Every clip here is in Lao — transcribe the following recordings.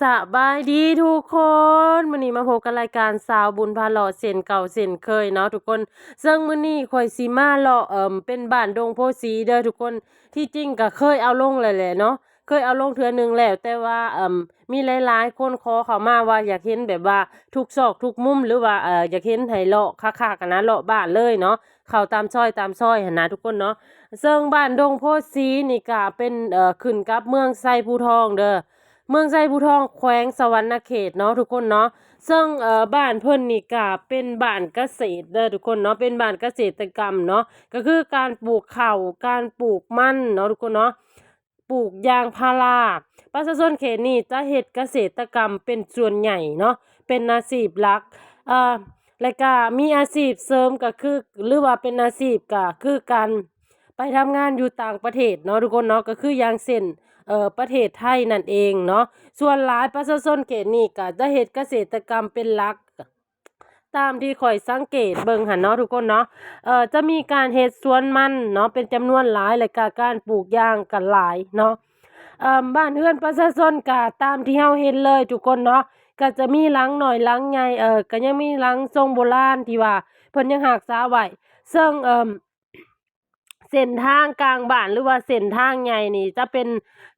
ສະບາຍດີທຸກຄົນ ມື້ນີ້ມາພົບກັບລາຍການສາວບຸນພາເລາະເຊັ່ນເກົ່າເຊັ່ນເຄີຍເນາະທຸກຄົນ. ເຊິ່ງມື້ນີ້ຂ້ອຍຊິມາເລາະ ເອີ່ມ ເປັນບ້ານດົງໂພສີເດີທຸກຄົນ. ທີ່ຈິງກະເຄີຍເອົາລົງແລ້ວແຫຼະເນາະ ເຄີຍເອົາລົງເທື່ອໜຶ່ງແລ້ວ ແຕ່ວ່າ ເອີ່ມ ມີຫຼາຍໆຄົນຂໍເຂົ້າມາວ່າຢາກເຫັນແບບວ່າທຸກຊອກທຸກມຸມ ຫຼືວ່າ ເອີ່ ຢາກເຫັນໃຫ້ເລາະຄັກໆຫັ້ນນະ ເລາະບ້ານເລີຍເນາະ ເຂົ້າຕາມຊອຍຕາມຊອຍຫັ້ນນະທຸກຄົນເນາະ. ເຊິ່ງບ້ານດົງໂພສີນີ້ກະເປັນ ເອີ່ ຂຶ້ນກັບເມືອງໄຊພູທອງເດີ ເມືອງໄຊພູທອງ ແຂວງສະຫວັນນະເຂດເນາະທຸກຄົນເນາະ. ເຊິ່ງ ເອີ່ ບ້ານເພິ່ນນີ້ກະເປັນບ້ານກະເສດເດີທຸກຄົນເນາະ ເປັນບ້ານກະເສດຕະກຳເນາະ ກະຄືການປູກເຂົ້າ ການປູກມັນເນາະທຸກຄົນເນາະ ປູກຢາງພາລາ. ປະຊາຊົນເຂດນີ້ຈະເຮັດກະເສດຕະກຳເປັນສ່ວນໃຫຍ່ເນາະ ເປັນອາຊີບຫຼັກ ເອີ່ ແລະກະມີອາຊີບເສີມກະຄື ຫຼືວ່າເປັນອາຊີບກະຄືການ ໄປທຳງານຢູ່ຕ່າງປະເທດເນາະທຸກຄົນເນາະ ກະຄືຢ່າງເຊັ່ນ ເອີ່ ປະເທດໄທນັ້ນເອງເນາະ. ສ່ວນຫຼາຍປະຊາຊົນເຂດນີ້ກະຈະເຮັດກະເສດຕະກຳເປັນຫຼັກ ຕາມທີ່ຂ້ອຍສັງເກດເບິ່ງຫັ້ນເນາະທຸກຄົນເນາະ ເອີ່ ຈະມີການເຮັດສວນມັນເນາະເປັນຈຳນວນຫຼາຍ ແລະກະການປູກຢາງກະຫຼາຍເນາະ. ເອີ່ມ ບ້ານເຮືອນປະຊາຊົນກະຕາມທີ່ເຮົາເຫັນເລີຍທຸກຄົນເນາະ ກະຈະມີຫຼັງນ້ອຍຫຼັງໃຫຍ່ ເອີ່ ກະຍັງມີຫຼັງຊົງໂບລານທີ່ວ່າເພິ່ນຍັງຮັກສາໄວ້ ເຊິ່ງ ເອີ່ມ ເສັ້ນທາງກາງບ້ານ ຫຼືວ່າເສັ້ນທາງໃຫຍ່ນີ້ຈະເປັນ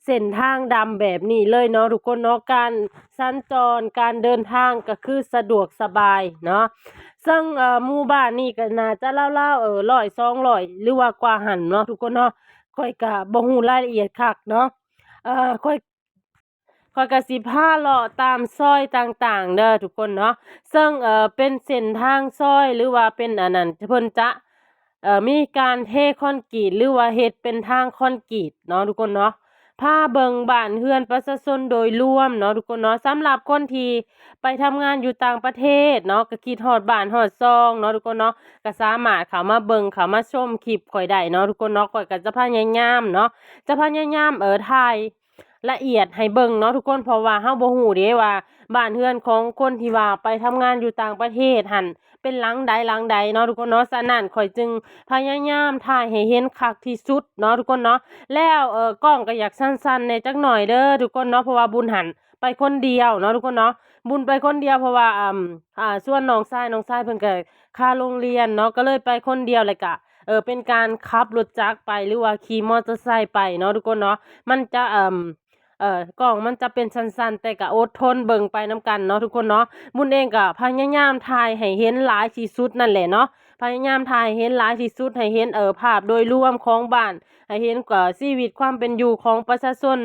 ເສັ້ນທາງດຳແບບນີ້ເລີຍເນາະທຸກຄົນເນາະ ການສັນຈອນ ການເດີນທາງກະຄືສະດວກສະບາຍເນາະ. ເຊິ່ງ ເອີ່ ໝູ່ບ້ານນີ້ກະໜ້າຈະລາວໆ ເອີ່ ຮ້ອຍ ສອງຮ້ອຍ ຫຼືວ່າກວ່າຫັ້ນເນາະທຸກຄົນເນາະ ຂ້ອຍກະບໍ່ຮູ້ລາຍລະອຽດຄັກເນາະ ເອີ່ ຂ້ອຍ ຂ້ອຍກະຊິພາເລາະຕາມຊອຍຕ່າງໆເດີທຸກຄົນເນາະ. ເຊິ່ງ ເອີ່ ເປັນເສັ້ນທາງຊອຍ ຫຼືວ່າເປັນອັນນັ້ນ ເພິ່ນຈະ ເອີ່ ມີການເທຄອນກຣີດ ຫຼືວ່າເຮັດເປັນທາງຄອນກຣີດເນາະທຸກຄົນເນາະ. ພາເບິ່ງບ້ານເຮືອນປະຊາຊົນໂດຍລວມເນາະທຸກຄົນເນາະ. ສຳລັບຄົນທີ່ໄປທຳງານຢູ່ຕ່າງປະເທດເນາະ ກະຄິດຮອດບ້ານຮອດຊ່ອງເນາະທຸກຄົນເນາະ ກະສາມາດເຂົ້າມາເບິ່ງ ເຂົ້າມາຊົມຄລິບຂ້ອຍໄດ້ເນາະທຸກຄົນເນາະ. ຂ້ອຍກະຈະພະຍາຍາມເນາະ ຈະພະຍາຍາມ ເອີ່ ຖ່າຍ ລະອຽດໃຫ້ເບິ່ງເນາະທຸກຄົນ ເພາະວ່າເຮົາບໍ່ຮູ້ເດ້ວ່າບ້ານເຮືອນຂອງຄົນທີ່ວ່າໄປທຳງານຢູ່ຕ່າງປະເທດຫັ້ນເປັນຫຼັງໃດຫຼັງໃດເນາະທຸກຄົນເນາະ. ສະນັ້ນຂ້ອຍຈຶ່ງພະຍາຍາມຖ່າຍໃຫ້ເຫັນຄັກທີ່ສຸດເນາະທຸກຄົນເນາະ. ແລ້ວ ເອີ່ ກ້ອງກະຢາກສັ່ນໆແດ່ຈັກໜ້ອຍເດີທຸກຄົນເນາະ ເພາະວ່າບຸນຫັ້ນໄປຄົນດຽວເນາະທຸກຄົນເນາະ ບຸນໄປຄົນດຽວ ເພາະວ່າ ອາ ອາ ສ່ວນນ້ອງຊາຍ ນ້ອງຊາຍເພິ່ນກະຄາໂຮງຮຽນເນາະ ກະເລີຍໄປຄົນດຽວ ແລະກະ ເອີ່ ເປັນການຂັບລົດຈັກໄປ ຫຼືວ່າຂີ່ມໍເຕີໄຊໄປເນາະທຸກຄົນເນາະ. ມັນຈະ ເອີ່ມ ເອີ່ ກ້ອງມັນຈະເປັນສັ່ນໆ ແຕ່ກະອົດທົນເບິ່ງໄປນຳກັນເນາະທຸກຄົນເນາະ. ບຸນເອງກະພະຍາຍາມຖ່າຍໃຫ້ເຫັນຫຼາຍທີ່ສຸດນັ້ນແຫຼະເນາະ ພະຍາຍາມຖ່າຍໃຫ້ເຫັນຫຼາຍທີ່ສຸດ ໃຫ້ເຫັນ ເອີ່ ພາບໂດຍລວມຂອງບ້ານ ໃຫ້ເຫັນ ເອີ່ ຊີວິດຄວາມເປັນຢູ່ຂອງປະຊາຊົນ.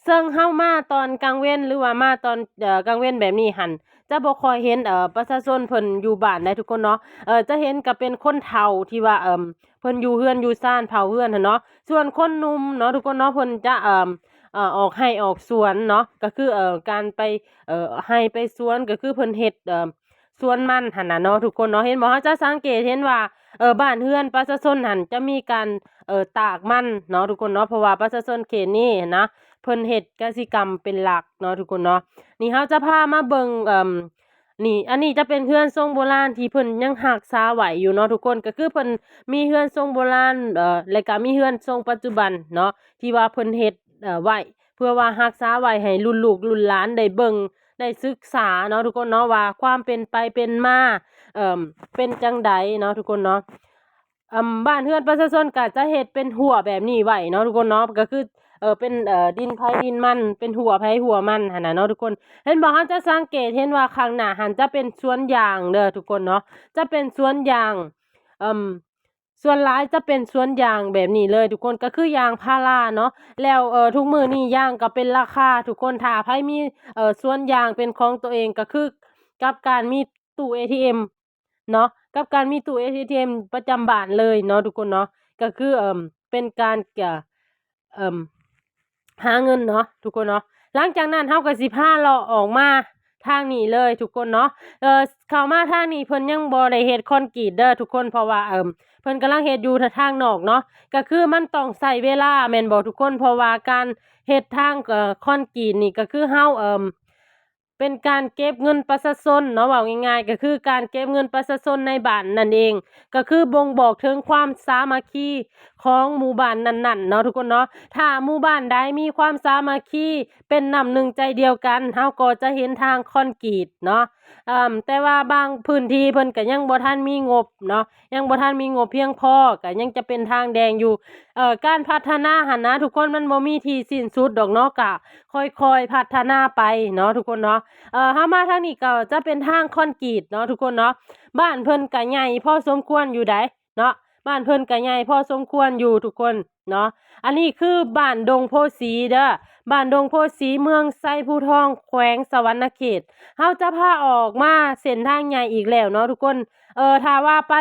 ເຊິ່ງເຮົາມາຕອນກາງເວັນ ຫຼືວ່າມາຕອນ ເອີ່ ກາງເວັນແບບນີ້ຫັ້ນ ຈະບໍ່ຄ່ອຍເຫັນ ເອີ່ ປະຊາຊົນເພິ່ນຢູ່ບ້ານໃດ໋ທຸກຄົນເນາະ. ເອີ່ ຈະເຫັນກະເປັນຄົນເຖົ້າທີ່ວ່າ ເອີ່ມ ເພິ່ນຢູ່ເຮືອນຢູ່ຊານເຜົາເຮືອນຫັ້ນເນາະ. ສ່ວນຄົນໜຸ່ມເນາະທຸກຄົນເນາະ ເພິ່ນຈະ ເອີ່ມ ເອີ່ ອອກໄຮ່ອອກສວນເນາະ ກະຄື ເອີ່ ການໄປ ເອີ່ ໄຮ່ໄປສວນ ກະຄືເພິ່ນເຮັດ ເອີ່ມ ສວນມັນຫັ້ນນະເນາະທຸກຄົນເນາະ. ເຫັນບໍ່ ເຮົາຈະສັງເກດເຫັນວ່າ ເອີ່ ບ້ານເຮືອນປະຊາຊົນຫັ້ນຈະມີການ ເອີ່ ຕາກມັນເນາະທຸກຄົນເນາະ ເພາະວ່າປະຊາຊົນເຂດນີ້ຫັ້ນນະ ເພິ່ນເຮັດກະສິກຳເປັນຫຼັກເນາະທຸກຄົນເນາະ. ນີ້ເຮົາຈະພາມາເບິ່ງ ເອີ່ມ ນີ້ ອັນນີ້ຈະເປັນເຮືອນຊົງໂບລານທີ່ເພິ່ນຍັງຮັກສາໄວ້ຢູ່ເນາະທຸກຄົນ ກະຄືເພິ່ນມີເຮືອນຊົງໂບລານ ເອີ່ ແລະກະມີເຮືອນຊົງປັດຈຸບັນເນາະ ທີ່ວ່າເພິ່ນເຮັດ ເອີ່ ໄວ້ ເພື່ອວ່າຮັກສາໄວ້ໃຫ້ລຸ້ນລູກລຸ້ນຫຼານໄດ້ເບິ່ງ ໄດ້ສຶກສາເນາະທຸກຄົນເນາະ ວ່າຄວາມເປັນໄປເປັນມາ ເອີ່ມ ເປັນຈັ່ງໃດເນາະທຸກຄົນເນາະ. ອຳ ບ້ານເຮືອນປະຊາຊົນກະຈະເຮັດເປັນຮົ້ວແບບນີ້ໄວ້ເນາະທຸກຄົນເນາະ ກະຄື ເອີ່ ເປັນ ເອີ່ ດິນໃຜດິນມັນ ເປັນຮົ້ວໃຜຮົ້ວມັນຫັ້ນນະເນາະທຸກຄົນ. ເຫັນບໍ່ ເຮົາຈະສັງເກດເຫັນວ່າຂ້າງໜ້າຫັ້ນຈະເປັນສວນຢາງເດີທຸກຄົນເນາະ ຈະເປັນສວນຢາງ ເອີ່ມ ສ່ວນຫຼາຍຈະເປັນສວນຢາງແບບນີ້ເລີຍທຸກຄົນ ກະຄືຢາງພາລາເນາະ. ແລ້ວ ເອີ່ ທຸກມື້ນີ້ຢາງກະເປັນລາຄາທຸກຄົນ ຖ້າໃຜມີ ເອີ່ ສວນຢາງເປັນຂອງໂຕເອງ ກະຄືກັບການມີຕູ້ເອທີເອັມ ເນາະ ກັບການມີຕູ້ເອທີເອັມປະຈຳບ້ານເລີຍເນາະທຸກຄົນເນາະ ກະຄື ເອີ່ມ ເປັນການ ກະ ເອີ່ມ ຫາເງິນເນາະທຸກຄົນເນາະ. ຫຼັງຈາກນັ້ນເຮົາກະຊິພາເລາະອອກມາທາງນີ້ເລີຍທຸກຄົນເນາະ. ເອີ່ ເຂົ້າມາທາງນີ້ເພິ່ນຍັງບໍ່ໄດ້ເຮັດຄອນກຣີດເດີທຸກຄົນ ເພາະວ່າ ເອີ່ມ ເພິ່ນກຳລັງເຮັດຢູ່ທາງນອກເນາະ ກະຄືມັນຕ້ອງໃຊ້ເວລາແມ່ນບໍ່ທຸກຄົນ ເພາະວ່າການເຮັດທາງ ເອີ່ ຄອນກຣີດນີ້ກະຄືເຮົາ ເອີ່ມ ເປັນການເກັບເງິນປະຊາຊົນເນາະ ເວົ້າງ່າຍໆ ກໍຄືການເກັບເງິນປະຊາຊົນໃນບ້ານນັ້ນເອງ ກໍຄືບົ່ງບອກເຖິງຄວາມສາມັກຄີຂອງໝູ່ບ້ານນັ້ນໆເນາະທຸກຄົນເນາະ. ຖ້າໝູ່ບ້ານໃດມີຄວາມສາມັກຄີ ເປັນນ້ຳໜຶ່ງໃຈດຽວກັນ ເຮົາກໍຈະເຫັນທາງຄອນກຣີດເນາະ. ເອີ່ມ ແຕ່ວ່າບາງພື້ນທີ່ເພິ່ນກໍຍັງບໍ່ທັນມີງົບເນາະ ຍັງບໍ່ທັນມີງົບພຽງພໍ ກໍຍັງຈະເປັນທາງແດງຢູ່. ເອີ່ ການພັດທະນາຫັ້ນນະທຸກຄົນ ມັນບໍ່ມີທີ່ສິ້ນສຸດດອກເນາະ ກະຄ່ອຍໆພັດທະນາໄປເນາະທຸກຄົນເນາະ. ເອີ່ ເຮົາມາທາງນີ້ກໍຈະເປັນທາງຄອນກຣີດເນາະທຸກຄົນເນາະ. ບ້ານເພິ່ນກະໃຫຍ່ພໍສົມຄວນຢູ່ໃດ໋ ເນາະ ບ້ານເພິ່ນກະໃຫຍ່ພໍສົມຄວນຢູ່ທຸກຄົນເນາະ. ອັນນີ້ຄືບ້ານດົງໂພສີເດີ ບ້ານດົງໂພສີ ເມືອງໄຊພູທອງ ແຂວງສະຫວັນນະເຂດ. ເຮົາຈະພາອອກມາເສັ້ນທາງໃຫຍ່ອີກແລ້ວເນາະທຸກຄົນ. ເອີ ຖ້າວ່າໄປ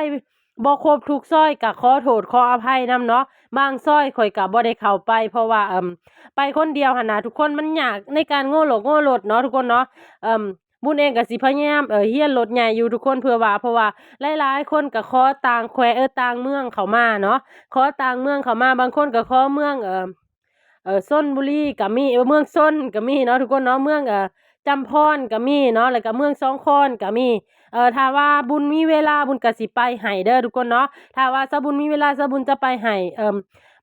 ບໍ່ຄົບທຸກຊອຍກະຂໍໂທດຂໍອະໄພນຳເນາະ. ບາງຊອຍຂ້ອຍກະບໍ່ໄດ້ເຂົ້າໄປ ເພາະວ່າ ເອີ່ມ ໄປຄົນດຽວຫັ້ນນະທຸກຄົນ ມັນຍາກໃນການໂງ່ລົດໂງ່ລົດເນາະທຸກຄົນເນາະ. ເອີ່ມ ບຸນເອງກໍຊິພະຍາຍາມ ເອີ ຮຽນລົດໃຫຍ່ຢູ່ທຸກຄົນ ເພື່ອວ່າ ເພາະວ່າຫຼາຍໆຄົນກໍຂໍຕ່າງແຂວງ ເອີ ຕ່າງເມືອງເຂົ້າມາເນາະ ຂໍຕ່າງເມືອງເຂົ້າມາ. ບາງຄົນກໍຂໍເມືອງ ເອີ ເອີ ຊົນບຸລີກໍມີ ເອີ ເມືອງຊົນກໍມີເນາະທຸກຄົນເນາະ ເມືອງ ເອີ ຈຳພອນກໍມີເນາະ ແລ້ວກໍເມືອງສອງຄອນກໍມີ. ເອີ ຖ້າວ່າບຸນມີເວລາ ບຸນກໍຊິໄປໃຫ້ເດີທຸກຄົນເນາະ. ຖ້າວ່າສາວບຸນມີເວລາ ສາວບຸນຈະໄປໃຫ້. ເອີ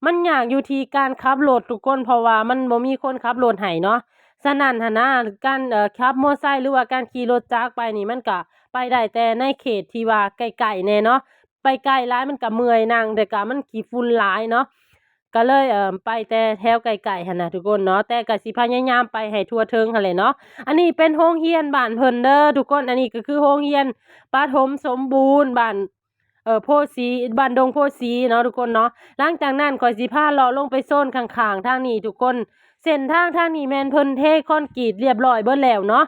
ມັນຍາກຢູ່ທີ່ການຂັບລົດທຸກຄົນ ເພາະວ່າມັນບໍ່ມີຄົນຂັບລົດໃຫ້ເນາະ. ສະນັ້ນຫັ້ນນະ ການ ເອີ ຂັບມໍໄຊ ຫຼືວ່າການຂີ່ລົດຈັກໄປນີ້ ມັນກະໄປໄດ້ແຕ່ໃນເຂດທີ່ວ່າໃກ້ໆແດ່ເນາະ. ໄປໄກຫຼາຍມັນກະເມື່ອຍນັ່ງ ແຕ່ກະມັນຂີ້ຝຸ່ນຫຼາຍເນາະ ກະເລີຍ ເອີ ໄປແຕ່ແຖວໃກ້ໆຫັ້ນນະທຸກຄົນເນາະ. ແຕ່ກະຊິພະຍາຍາມໄປໃຫ້ທົ່ວເຖິງຫັ້ນແຫຼະເນາະ. ອັນນີ້ເປັນໂຮງຮຽນບ້ານເພິ່ນເດີທຸກຄົນ ອັນນີ້ກໍຄືໂຮງຮຽນປະຖົມສົມບູນບ້ານ ເອີ ໂພສີ ບ້ານດົງໂພສີເນາະທຸກຄົນເນາະ. ຫຼັງຈາກນັ້ນຂ້ອຍຊິພາເລາະລົງໄປໂຊນຂ້າງໆທາງນີ້ທຸກຄົນ. ເສັ້ນທາງທາງນີ້ແມ່ນເພິ່ນເທຄອນກຣີດລຽບຮ້ອຍເບິດແລ້ວເນາະ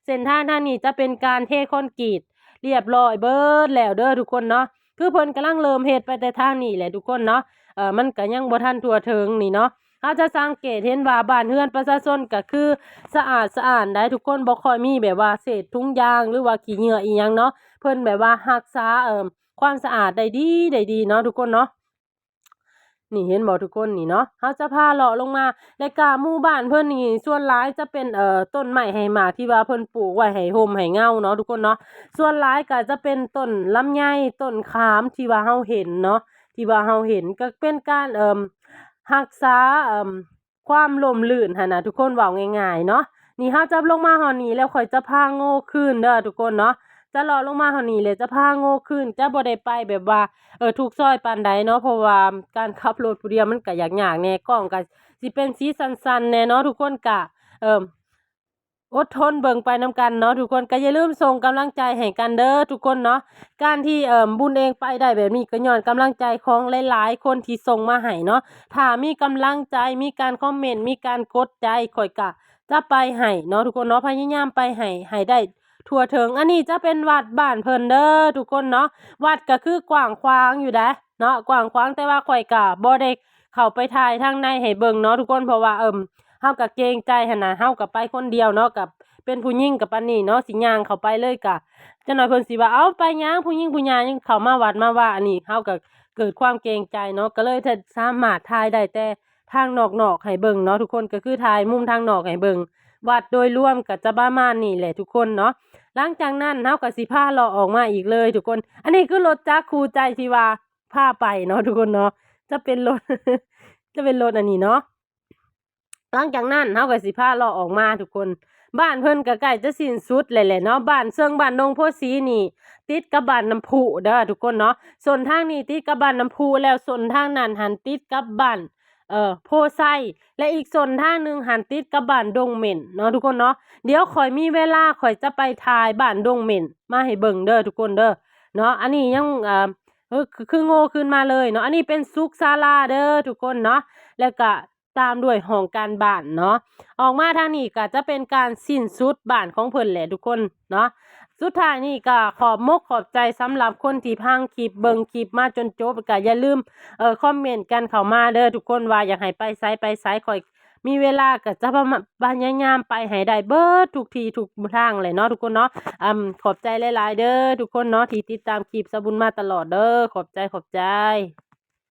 ເສັ້ນທາງທາງນີ້ຈະເປັນການເທຄອນກຣີດລຽບຮ້ອຍເບິດແລ້ວເດີທຸກຄົນເນາະ. ຄືເພິ່ນກຳລັງເລີ່ມເຮັດໄປແຕ່ທາງນີ້ແຫຼະທຸກຄົນເນາະ ເອີ ມັນກະຍັງບໍ່ທັນທົ່ວເຖິງນີ້ເນາະ. ເຮົາຈະສັງເກດເຫັນວ່າບ້ານເຮືອນປະຊາຊົນກະຄືສະອາດສະອ້ານໄດ໋ທຸກຄົນ ບໍ່ຄ່ອຍມີແບບວ່າເສດຖົງຢາງ ຫຼືວ່າຂີ້ເຫຍື້ອອີ່ຫຍັງເນາະ. ເພິ່ນແບບວ່າຮັກສາ ເອີ ຄວາມສະອາດໄດ້ດີ ໄດ້ດີເນາະທຸກຄົນເນາະ. ນີ້ເຫັນບໍ່ທຸກຄົນ ນີ້ເນາະ ເຮົາຈະພາເລາະລົງມາ ແລະກະໝູ່ບ້ານເພິ່ນນີ້ສ່ວນຫຼາຍຈະເປັນ ເອີ ຕົ້ນໄມ້ໃຫ້ໝາກທີ່ວ່າເພິ່ນປູກໄວ້ໃຫ້ຮົ່ມໃຫ້ເງົາເນາະທຸກຄົນເນາະ. ສ່ວນຫຼາຍກະຈະເປັນຕົ້ນລຳໄຍ ຕົ້ນຂາມທີ່ວ່າເຮົາເຫັນເນາະ ທີ່ວ່າເຮົາເຫັນ ກະເປັນການ ເອີ ຮັກສາ ເອີ ຄວາມຮົ່ມລື່ນຫັ້ນນະທຸກຄົນ ເວົ້າງ່າຍໆເນາະ. ນີ້ເຮົາຈະລົງມາຮອດນີ້ແລ້ວຂ້ອຍຈະພາໂງ່ຄືນເດີທຸກຄົນເນາະ ຈະເລາະລົງມາຮອດນີ້ແລ້ວຈະພາໂງ່ຄືນ ຈະບໍ່ໄດ້ໄປແບບວ່າ ເອີ ທຸກຊອຍປານໃດເນາະ ເພາະວ່າການຂັບລົດຜູ້ດຽວມັນກະຍາກໆແດ່ ກ້ອງກະຊິເປັນສີສັ່ນໆແດ່ເນາະທຸກຄົນ. ກະ ເອີ ອົດທົນເບິ່ງໄປນຳກັນເນາະທຸກຄົນ ກະຢ່າລືມສົ່ງກຳລັງໃຈໃຫ້ກັນເດີທຸກຄົນເນາະ. ການທີ່ ເອີ ບຸນເອງໄປໄດ້ແບບນີ້ ກໍຍ້ອນກຳລັງໃຈຂອງຫຼາຍໆຄົນທີ່ສົ່ງມາໃຫ້ເນາະ. ຖ້າມີກຳລັງໃຈ ມີການຄອມເມັນ ມີການກົດໃຈ ຂ້ອຍກະຈະໄປໃຫ້ເນາະທຸກຄົນເນາະ ພະຍາຍາມໄປໃຫ້ ໃຫ້ໄດ້ທົ່ວເຖິງ. ອັນນີ້ຈະເປັນວັດບ້ານເພິ່ນເດີທຸກຄົນເນາະ ວັດກະຄືກວ້າງຂວາງຢູ່ໃດ໋ເນາະ ກວ້າງຂວາງ ແຕ່ວ່າຂ້ອຍກະບໍ່ໄດ້ເຂົ້າໄປຖ່າຍທາງໃນໃຫ້ເບິ່ງເນາະທຸກຄົນ ເພາະວ່າ ເອີ ເຮົາກະເກງໃຈຫັ້ນນະ ເຮົາກະໄປຄົນດຽວເນາະ ກະເປັນຜູ້ຍິງກະປານນີ້ເນາະ ຊິຍ່າງເຂົ້າໄປເລີຍກະ ຈັກໜ່ອຍເພິ່ນຊິວ່າ ເອົ້າ ໄປຫຍັງ ຜູ້ຍິງຜູ້ຫຍ່າຍັງເຂົ້າມາວັດມາວາ. ອັນນີ້ເຮົາກະເກີດຄວາມເກງໃຈເນາະ ກະເລີຍສາມາດຖ່າຍໄດ້ແຕ່ທາງນອກໆໃຫ້ເບິ່ງເນາະທຸກຄົນ ກະຄືຖ່າຍມຸມທາງນອກໃຫ້ເບິ່ງ. ວັດໂດຍລວມກະຈະປະມານນີ້ແຫຼະທຸກຄົນເນາະ. ຫຼັງຈາກນັ້ນເຮົາກະຊິພາເລາະອອກມາອີກເລີຍທຸກຄົນ. ອັນນີ້ຄືລົດຈັກຄູ່ໃຈທີ່ວ່າພາໄປເນາະທຸກຄົນເນາະ ຈະເປັນລົດ ຈະເປັນລົດອັນນີ້ເນາະ. ຫຼັງຈາກນັ້ນເຮົາກໍຊິພາເລາະອອກມາທຸກຄົນ. ບ້ານເພິ່ນກໍໃກ້ຈະສິ້ນສຸດແລ້ວແຫຼະເນາະ. ບ້ານເຊິ່ງບ້ານດົງໂພສີນີ້ ຕິດກັບບ້ານນ້ຳພຸເດີທຸກຄົນເນາະ. ເສັ້ນທາງນີ້ຕິດກັບບ້ານນ້ຳພຸ ແລ້ວເສັ້ນທາງນັ້ນຫັ້ນຕິດກັບບ້ານ ເອີ ໂພໄຊ ແລະ ອີກເສັ້ນທາງໜຶ່ງຫັ້ນຕິດກັບບ້ານດົງເໝັ້ນເນາະທຸກຄົນເນາະ. ດຽວຂ້ອຍມີເວລາ ຂ້ອຍຈະໄປຖ່າຍບ້ານດົງເໝັ້ນມາໃຫ້ເບິ່ງເດີທຸກຄົນເດີເນາະ. ອັນນີ້ຍັງ ເອີ ຄື ຄືໂງ່ຄືນມາເລີຍເນາະ. ອັນນີ້ເປັນສຸກສາລາເດີທຸກຄົນເນາະ. ແລ້ວກະ ຕາມດ້ວຍຫ້ອງການບ້ານເນາະ. ອອກມາທາງນີ້ກໍຈະເປັນການສິ້ນສຸດບ້ານຂອງເພິ່ນແຫຼະທຸກຄົນເນາະ. ສຸດທ້າຍນີ້ກໍຂອບມົກຂອບໃຈສຳລັບຄົນທີ່ຟັງຄລິບ ເບິ່ງຄລິບມາຈົນຈົບ. ກໍຢ່າລືມ ເອີ ຄອມເມັນກັນເຂົ້າມາເດີທຸກຄົນ ວ່າຢາກໃຫ້ໄປໃສໄປໃສ. ຂ້ອຍມີເວລາກໍຈະພະ ພະຍາຍາມໄປໃຫ້ໄດ້ເບິດທຸກທີ່ທຸກທາງແຫຼະເນາະທຸກຄົນເນາະ. ອຳ ຂອບໃຈຫຼາຍໆເດີທຸກຄົນເນາະ ທີ່ຕິດຕາມຄລິບສາວບຸນມາຕະຫຼອດເດີ. ຂອບໃຈ ຂອບໃຈ.